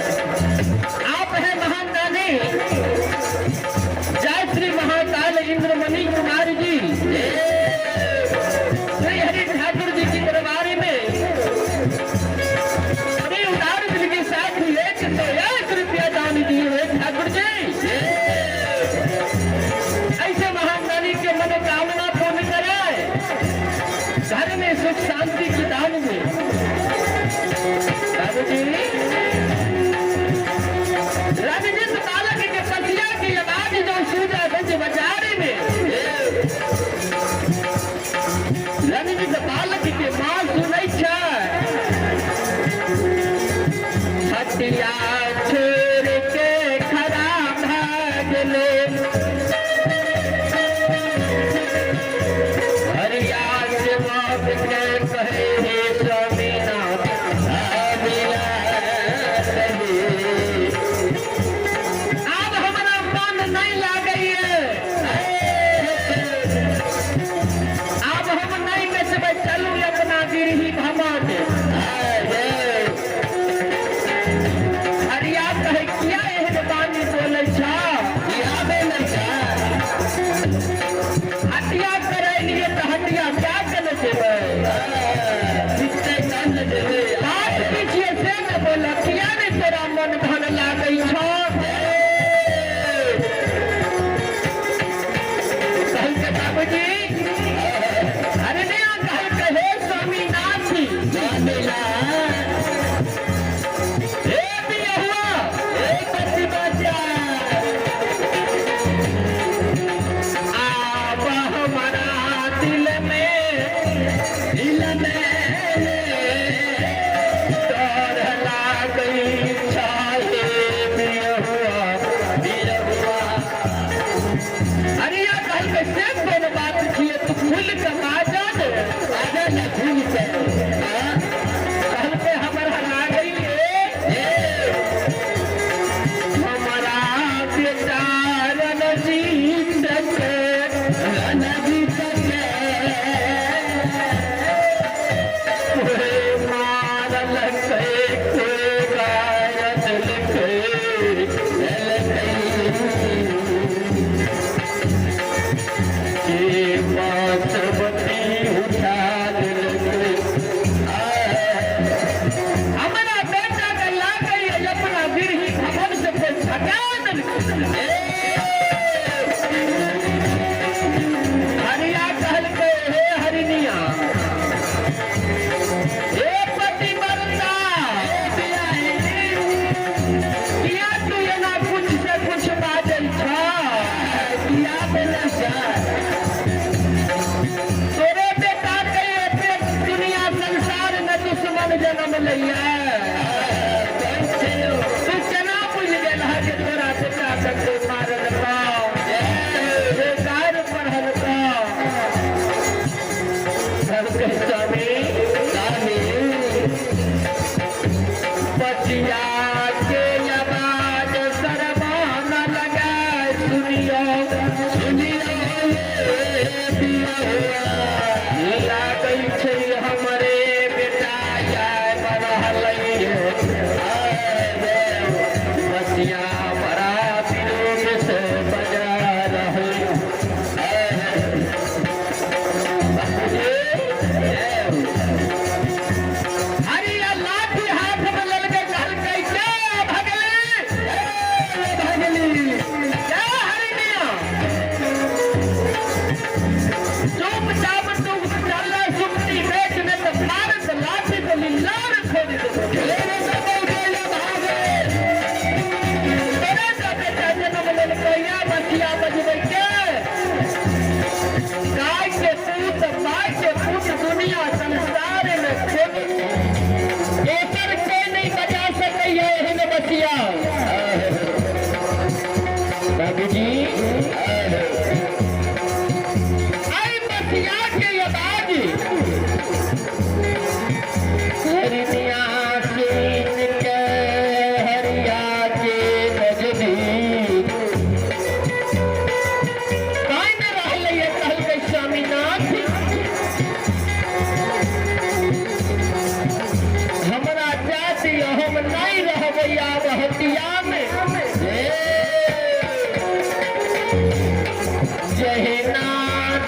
आप है महान दानी जय श्री महाकाल इंद्रमणि कुमार जी, श्री हरि ठाकुर जी की दरबार में बड़ी उदार दिल के साथ 101 रुपया दान दिए हुए ठाकुर जी। ऐसे महान दानी के मनोकामना पूर्ण कराए।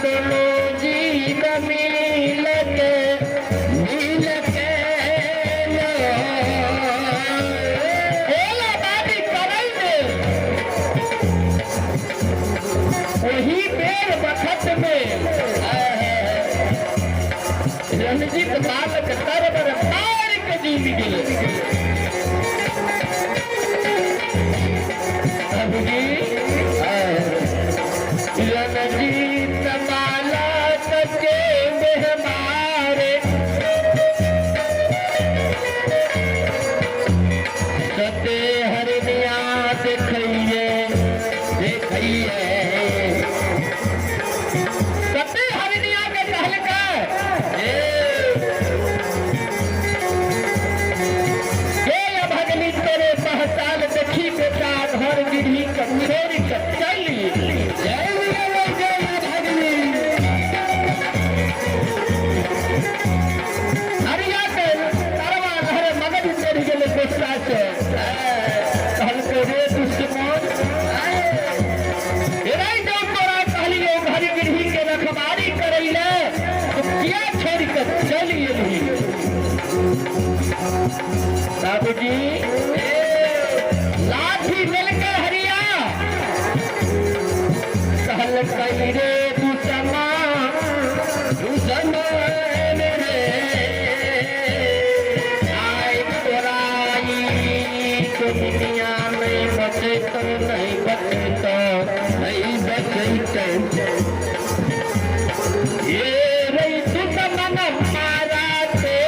दोनों जीव मिल के मिल के बाबी करई दे। वही बेर बखत में रणजीत बालक तरबर मार के जीव गेल। बाबूजी, रणजीत बालक के बेहमारे सते हरनिया देखिए देखिए। सते हरनिया के कहलकै, ए हे अभगनी, तोरे पहचान देखी बेटा घर गिरही के छोड़ के चली। जय गेलै जय भगनी। हरिया के तरवा घर मगज चढ़ गेलै गुस्सा से। कहलकै, रे दुश्मन, रे जो तोरा कहलियो घर गिरही के रखवारी करै ले, तो किया छोड़ के चली एलही? बाबूजी, लाठी मिलके हरिया कहलकै, रे दुश्मन दुश्मन रे, आइ तोराई दुनिया नहीं बचत, नहीं बचत, नहीं बचैतौ। ये रे दुश्मन मारा ते।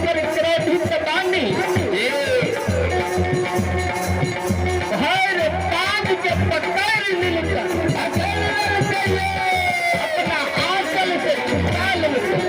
पर क्रोधित बानी भर पाँच के पकड़ मिलकर अपना आंचल से छुपा लेलकै।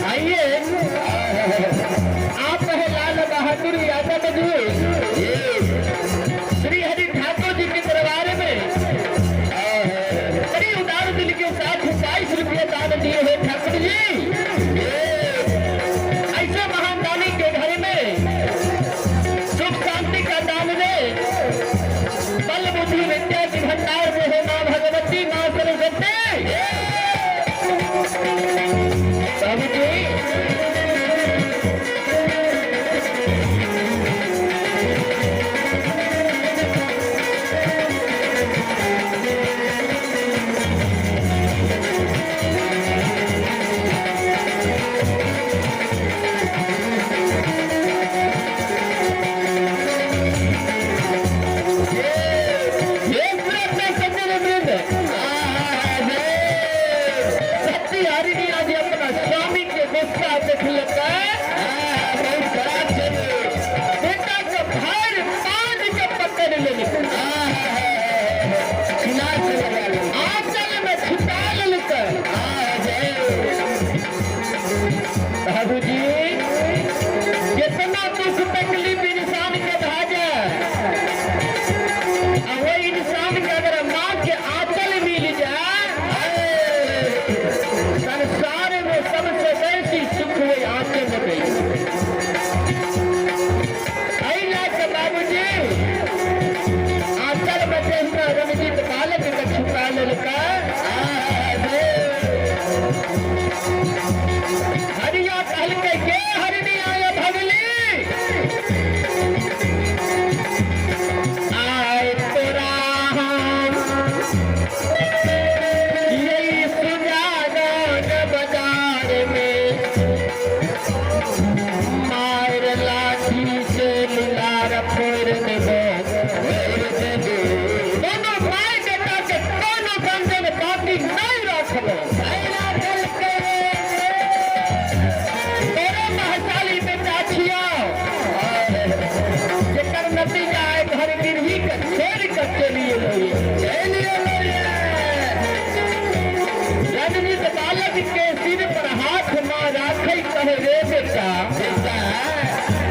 आइए, आप है लाल बहादुर यादव जी, श्री हरि ठाकुर जी के दरबार में बड़ी उदार दिल के साथ 22 रुपये दान दिए हैं ठाकुर जी। ऐसे महान दानी के घर में सुख शांति का दान दे, बल बुद्धि विद्या की भंडार में है माँ भगवती, माँ सरस्वती। बाबू जी, ये अपने सज्जन वृंद, सत्य हरिणी आज अपना स्वामी के गुस्सा देख लेता बेटा के भार पाँच के पकड़ ले, आंचल में छुपा लेलकै। बाबूजी, कितना दुख तकलीफ इंसान के भा जाए, आ वही इंसान के अगर माँ के आंचल मिल जाए, संसार में सबसे बेसी सुख वही आंचल में गई। एहि लए के बाबूजी आंचल में जहिना रणजीत बालक के छुपा लेलकै, हरिया कहलकै के हरिणी आय भगली, आय तोरा हम यही सुजागन बाजार में मार लाठी से लिलार फोड़ देबो। दोनों माय बेटा के कोनो गंजन बाकी नहीं रखलो। तोरे महसाली बेटा छियौ, जेकर नतीजा आइ घर गिरही के छोड़ के चलि एलै। रणजीत बालक के सिर पर हाथ माँ राखै, कहे रे बेटा,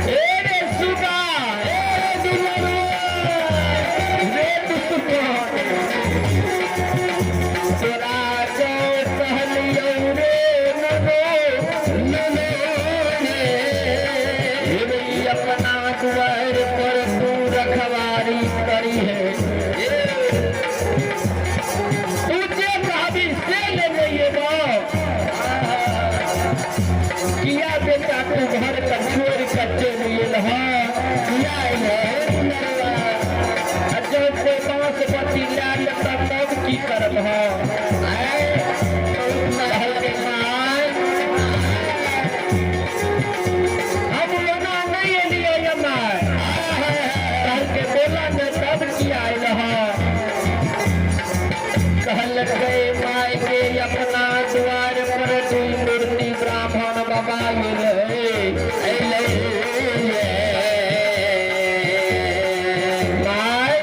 ए रे सुगा, ए रे दुलरुआ, रे दुश्मन, तोरा जो कहलियौ रे ननो ननो रे, हे अपना दुआर पर तू रखवारी करी है, तू जे कहबी से लेने एबो। किया बेटा तू घर का छोड़ के चलि एलह? किया एलह? आ जब कोई बांस बत्ती लए लेता तब की करब? कहलकै माय, हम ओना नहि एलियै ये माय। कहलकै बोला ने, तब किया एलह? कहलकै माय के अपना द्वार पर दुई मूर्ति ब्राह्मण बाबा एलै। माय,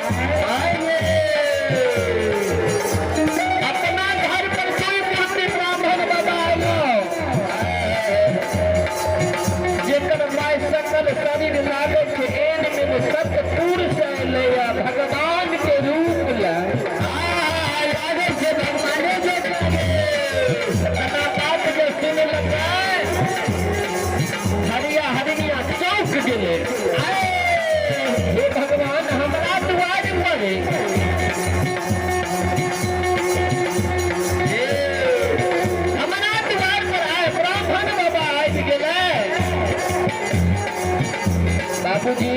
अपना घर पर दुई मूर्ति ब्राह्मण बाबा एलो, जेकर माय सकल शरीर लागै छै एन में सतपुर से एलैया भगवान के रूप लए। अपना बात जे सुनलकै, पर। हमरा द्वार पर आय ब्राह्मण बाबा आबि गेलै। बाबूजी,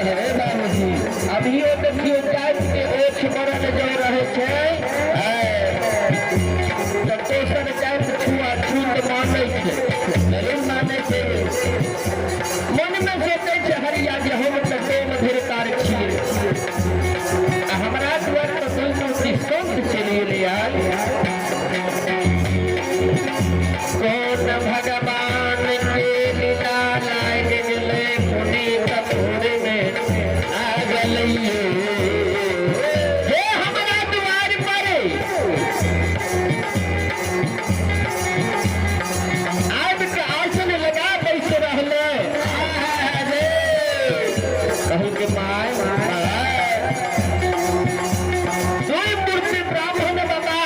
हे बाबूजी, अभियो देखियो जाति के ओछ मरल जो रहै छै तऽ दोसर जाति छुआछूत मानै छै। जरूर मानै छै। मनमे सोचै छै हरिया जे हम तऽ डोम धिरकार छियै आ हमरा दुआर पर दुइ मूर्ति संत चलि गेलै यार। कोन भगवान के लीला लागि गेलै पुनीतपुर में आ गेलैये। हे हमरा दुआर पर आबि के आसन लगा बैस रहलै। कहलकै माय, दुइ मूर्ति ब्राह्मण बाबा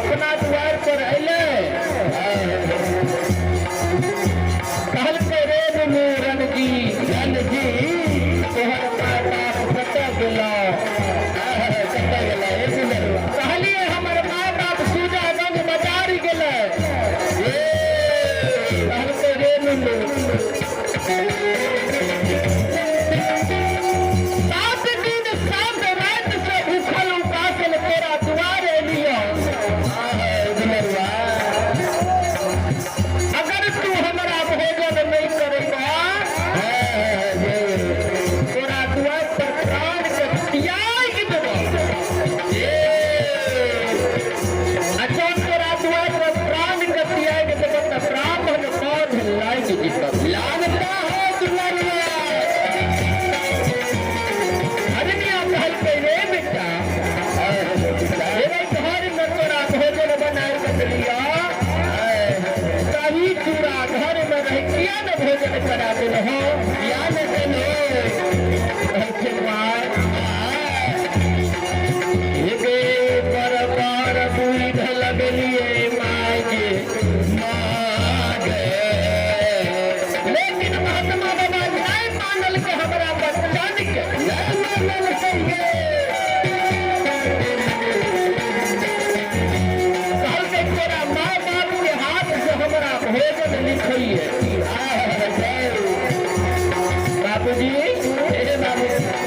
अपना दुआर पर अयलै। कहलकै रे नुनू रणजी, रणजी, तोहर माय बाप कतऽ गेलौ? कतऽ गेलै हे दुलरुआ? कहलियै हमर माय बाप सूजागंज बाजार गेलै। कहलकै रे नुनू, 7 दिन 7 राति से भूखल उपासल तोरा दुआर एलियौ। दुलरुआ, अगर तू हमरा भोजन नहि करेगा, तोरा दुआर पर प्राण के त्याग देबौ। आ जब तोरा दुआर पर प्राण के त्याग देबौ तऽ ब्राह्मण बाध लागि जेतौ। लागता है दुलरुआ। हरनिया कहलकै रे बेटा, मेरे घर में तोरा भोजन बनाए के देलियौ, दही चूड़ा घर में रह किया न भोजन करा देलहो? या न देलो? कहलकै माय, हे बर बर बुढ़ लगलिए माय गे। मागे। लेकिन महात्मा बाबा नहीं मानल के हमरा बच्चन के। नहीं मानल सही। कहलकै तोरा माय बाप के हाथ से हमरा भोजन लिखइए। बाबूजी, हे बाबू,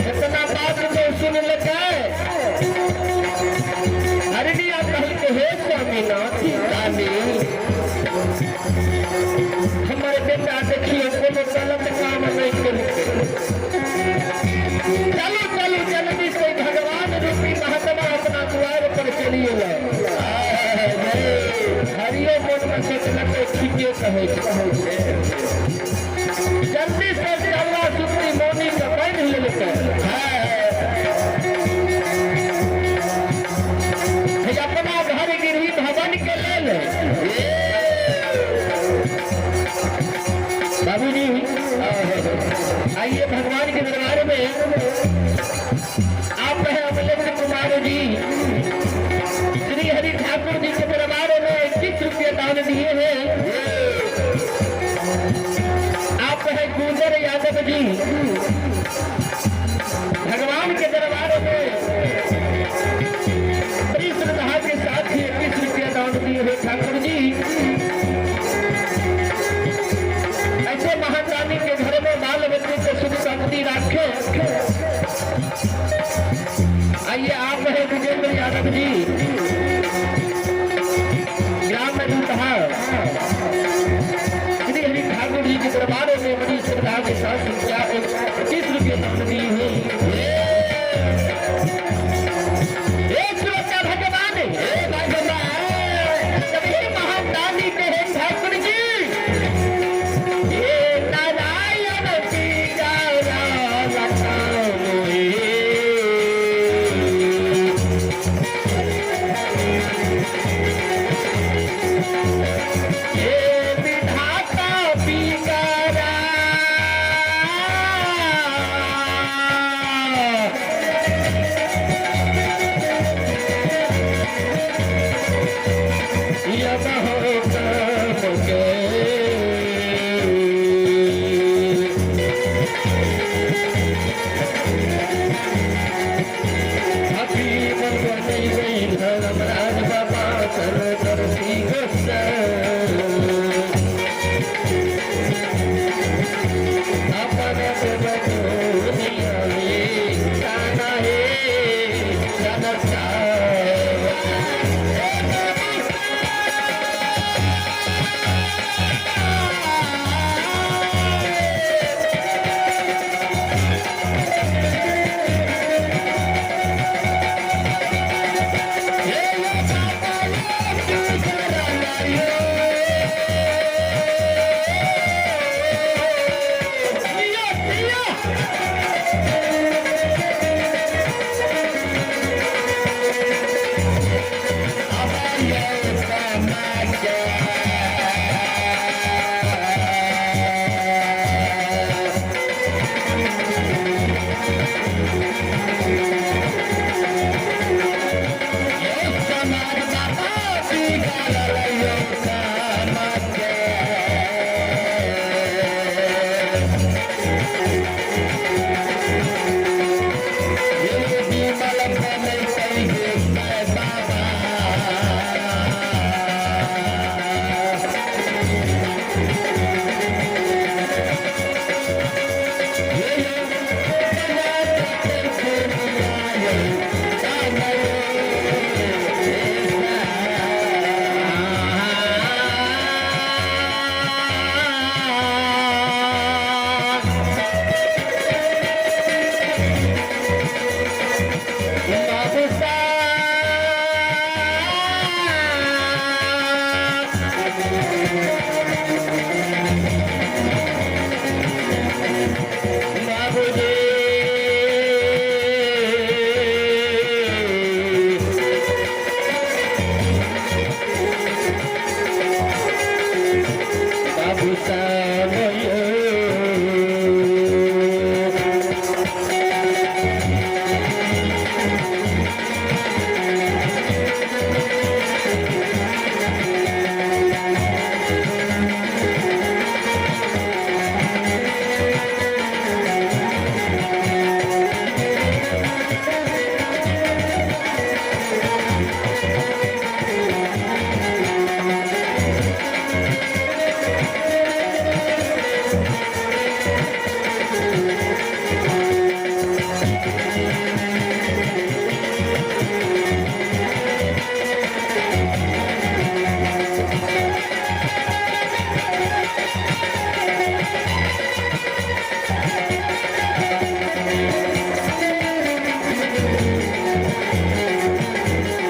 इतना बात जो सुन लगे हरनिया कहलकै हे स्वामीनाथ, स्वामी, हमर बेटा देखियो कोनो गलत काम नहीं केलकै। चलू चलू जल्दी से भगवान रूपी महात्मा अपना द्वार पर चलिए। हरियो मन में सोचलकै ठीके कहै छै। जल्दी से चलवा सुत्री मौनी के बान्हि लेलकै। हे अपना घर गृह भवन के लेल। बाबूजी, आइए भगवान के दरबार में। आप हैं अमलेंद्र कुमार जी, श्री हरि ठाकुर जी के दरबार में 21 रुपये दान दिए हैं। आप हैं गुंजर यादव जी, भगवान के दरबार में बड़ी श्रद्धा के साथ ही 21 रुपये दान दिए हैं ठाकुर जी। ऐसे महादानी के घर में बाल बच्चे को सुख शांति रखे। आइए आप हैं विजेंद्र यादव जी, ग्राम में श्री हरि ठाकुर जी के दरबारों में बड़ी श्रद्धा के साथ 25 रुपये दान दिए हैं। एक श्रोता भगवान, हे भगवान, सभी महादानी के हैं ठाकुर जी। हे नारायण पीरा राम। हे विधाता बिगाड़ा। यब हो काम के।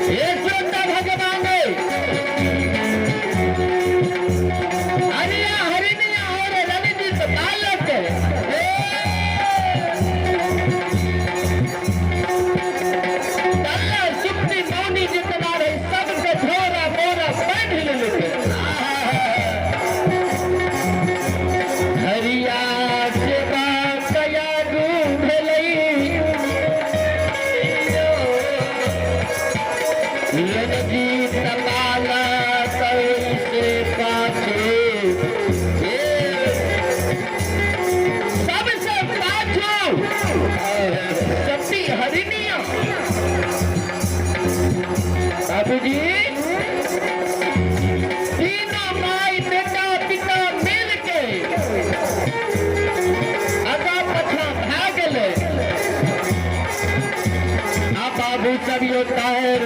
हे श्रोता भगवान, हरिया हरिणिया और रणजीत बालक कल्ला सुप्ति मौनी जितना रहे सबके झोरा मोरा बांध लेलकै। हरिया सेवा कयागु भेलै, रणजीत बालक से पाछू, सबसे पाछू सती हरिणिया। बाबूजी, तीनों माई बेटा पिता मिल के अगा पछा भागल। आ बाबू सब यो तार